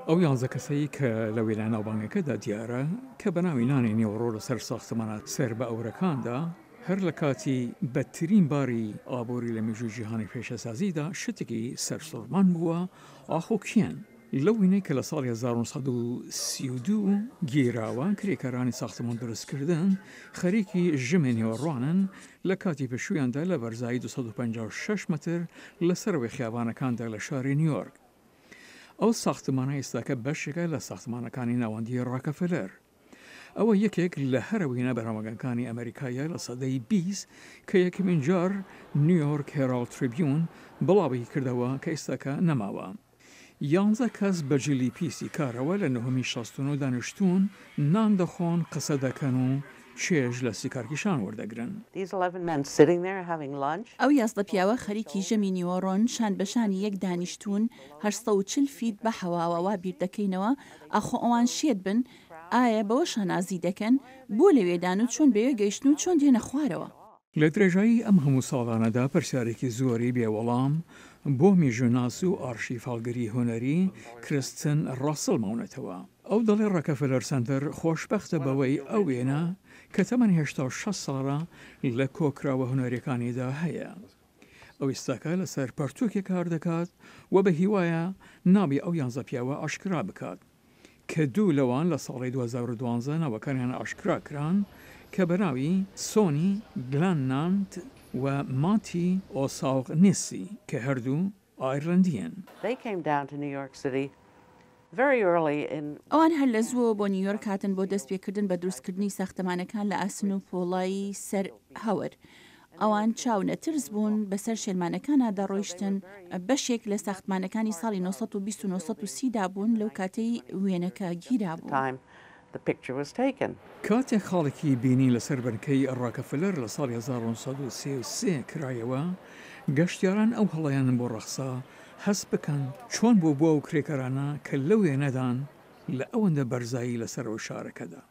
ئەو یانزە کەسەی کە لە وێنە ناوبانگەکەدا دیارە کە بە ناوی نانی نیوەڕۆ لەسەر ساختمانە سەر بە ئەورەکاندا، هەر لە کاتی بەدترین باری ئابووری لە مێژووی جیهانی پیشەسازیدا شتێکی سەرسوڕمان بووە، ئاخۆ کێن؟ لەو وینەی کە لە ساڵی 1932 گیراوە، کرێکارانی ساختمان دروستکردن خەریکی ژمێ نیوەڕۆانن لە کاتی پشوویاندا لە بەرزایی 256 مەتر لە سەرەوەی خیابانەکاندا لە شاری نیویۆرک. ئەو ساختمانە ئێستاکە بەشێکە لە ساختمانەکانی ناوەندی ڕاکەفلەر. ئەوە یەکێک لە هەرە وێنە بەناوبانگەکانی ئەمەریکایە لە سەدەی 20 کە یەکەمین جار نیویۆرک هێراڵد تریبیون بڵاوی کردەوە کە ئێستاکە نەماوە. یانزە کەس بە جلی پیسی کارەوە لە نهۆمی 69 دانیشتوون، نان دەخۆن، قسە دەکەن و چێژ لە سیکارکیشان وەردەگرن. ئەو 11 پیاوە خەریکی ژەمی نیوەڕۆن، شان بە شانی یەک دانیشتوون، 840 فیت بە حەواوە، وا بیر دەکەینەوە ئاخۆ ئەوان شێت بن؟ ئایا بەوە شانازی دەکەن؟ بۆ لەوێدان و چۆن بەوێ گەیشتن و چۆن دێنە خوارەوە؟ لە درێژایی ئەم هەموو ساڵانەدا پرسیارێکی زۆری بێ وەڵام بۆ میژووناس و ئارشیفهەڵگری هونەری کریستن ڕاسڵ ماونەتەوە. ئەو دەڵێ ڕەکەفلەر سەنتەر خۆشبەختە بەوەی ئەو وێنە کە تەمەنی 86 ساڵە لە کۆکراوە هونەریەکانیدا هەیە. ئەو ئیستاکە لەسەر پەرتووکێک کار دەکات و بە هیوایە ناوی ئەو یانزە پیاوە ئاشکرا بکات کە دوو لەوان لە ساڵی 2012 ناوەکانیان ئاشکرا کران کە بە ناوی سۆنی گلاننانت و ماتی ئۆساوغنیسی کە هەردوو ئایرلەندیین. ئەوان هەر لە زووەوە بۆ نیویۆرک هاتن بۆ دەستپێکردن بە دروستکردنی ساختەمانەکان لە ئاسن و پۆڵای سەر هەور. ئەوان چاو نەترس بوون، بەسەر شێلمانەکانا دەڕۆیشتن، بەشێک لە ساختمانەکانی ساڵی 920 و 930 دا بوون لەو کاتەی وێنەکە گیرابوو. کاتێک خاڵێکی بینین لەسەر بنکەی ڕاکەفلەر لە ساڵی 1933 کرایەوە، گەشتیاران ئەو هەڵەیان بۆ ڕەخسا هەست بکەن چۆن بوو بۆ ئەو کرێکارانە کە لەو وێنەدان لە ئەوەندە بەرزایی لە سەرەوەی شارەکەدا.